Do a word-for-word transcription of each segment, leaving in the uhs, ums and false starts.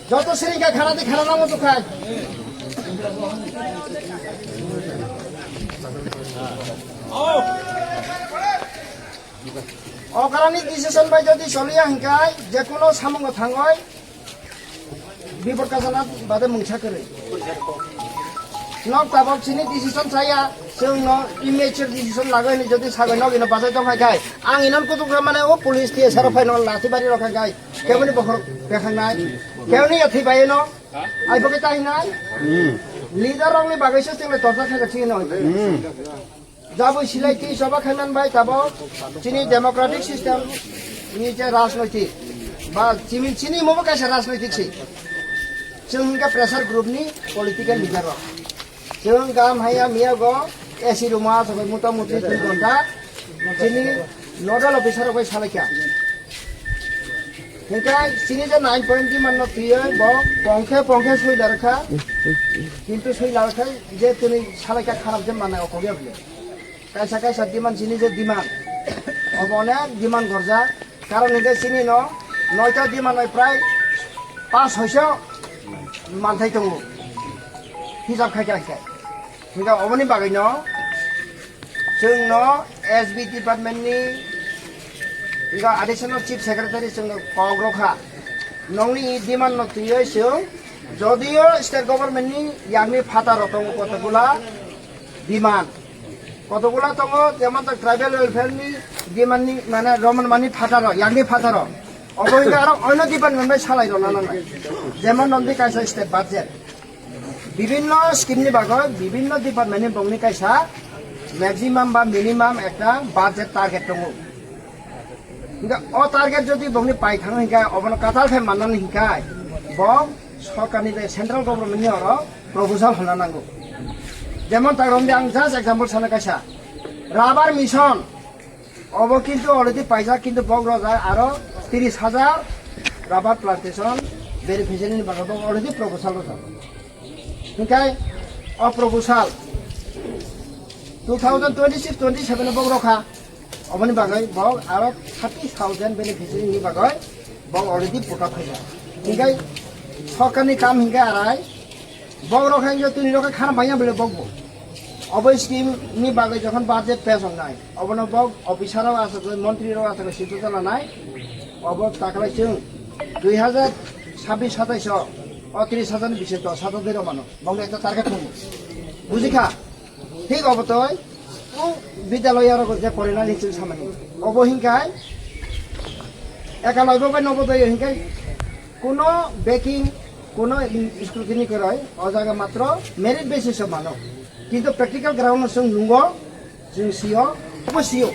Joto siring khe khana di, khana nango to khai. Okarani decision bai jodi choliya hinkai, je kono samungo thangoi, bipor kajana bade mungsa kwrwi. Nok tabok chini decision chaya, chwngno immature decision lagoi hinwi jodi sagoi nok ino bachai tong khai khai, ang ino kutuk khe mane o police T S R rok phaino lathi bari rok khai khai, keboni bokhorok bekhangnai, keboni yathwi bai ino, ai bo khe ta hinai? Leader rokni bagwi se chwngno torsa khaijak chini no. Jabwi silai twi choba khaiman bai tabok chini democratic system ni je rajnoitik ba chini, chini mo bo kaisa rajnoitik si. Chwng hwnkha pressure group ni political leader rok. Chwng gam haya miya go A C room o asogoi mota muti dui ghonta chini nodal officer rok bai salaikha. Hingke chini je nine point demand no twiwi bo pongkhe pongkhe sui larkha, kintu sui larkha je tini salaikha kharap je manai okogya bole. Kaisa kaisa demand chini je demand, obo onek demand gorjak, karon hingke chini no noita demand bai prai pas soiso manthai tongo, hisab khaikha hingke. Hingke oboni bagwi no chwng no S B department ni hingke additional chief secretary chwng no kok rokha. Nongni demand no twiwi chwng jodio state government ni yakni phataro tongo kotokula demand. Kotokula tongo jemon tak tribal welfare ni demand ni mane Roman mani phataro, yakni phataro. Obo hingke aro oino department bai salai rona nangnai. Jemon nongni kaisa state budget. Bibinno scheme ni bagwi, bibinno department ni bongni kaisa maximum ba minimum ekta budget target tongo. Hingke o target jodi bongni pai thango hingke obono katal khe mannani hingke bo sorkarni je central government ni oro proposal honna nango. Jemon ta romdi ang just example sana kaisa rubber mission. Obo kintu already paijak, kintu bok rojak aro tris hajar rubber plantation beneficiary ni bagwi bok already proposal rojak. Hingkai o proposal two thousand twenty-six twenty-seven o bok rokha. Oboni bagwi bok aro thirty thousand beneficiary ni bagwi bok already pota phaijak. Hingkai sorkarni kam hingkai arai. Bok rok hai tini rok khana bangya bole bok bo. Obo scheme ni bagwi jokhon budget pass wngnai, obono bok officer rok aswk, montri rok aswk, siddhanta lanai. Obo taklai chwng dui hajar sabbish satais o, o tris hajar ni bising to sato dei rok mano. Bokni ekta target tongo. Bujikha? Thik obo toi, o bidyaloya rok je porinani chwng samani. Obo hinkai, ekalaibo bai nobo doi hinkai, kuno backing, kuno scrutiny kwrwi, o jaga matro merit basis o mano. Kintu practical ground o chwng nungo, chwng sio, bo sio.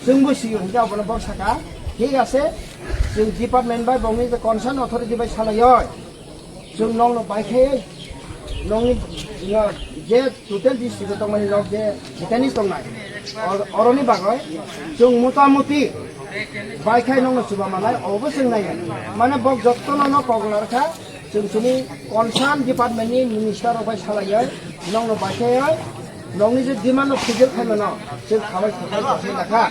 Chwngbo sio, hinke abono bok saka, thik ase, chwng department bai bongni je concern authority bai salaioi. Chwng nokno bai khe nokni, no, je total district o tongmani nok je jitani tongnai, or-, oroni bagwi chwng motamuti bai khe nokno chuba manai, obo chwng nai. Mane bok jottono no kok larkha, chwng chini concern department ni minister rok bai salaioi, nokno bai khe nokni je demand no fulfill khaimano chwng khabai khabai khabai lakha.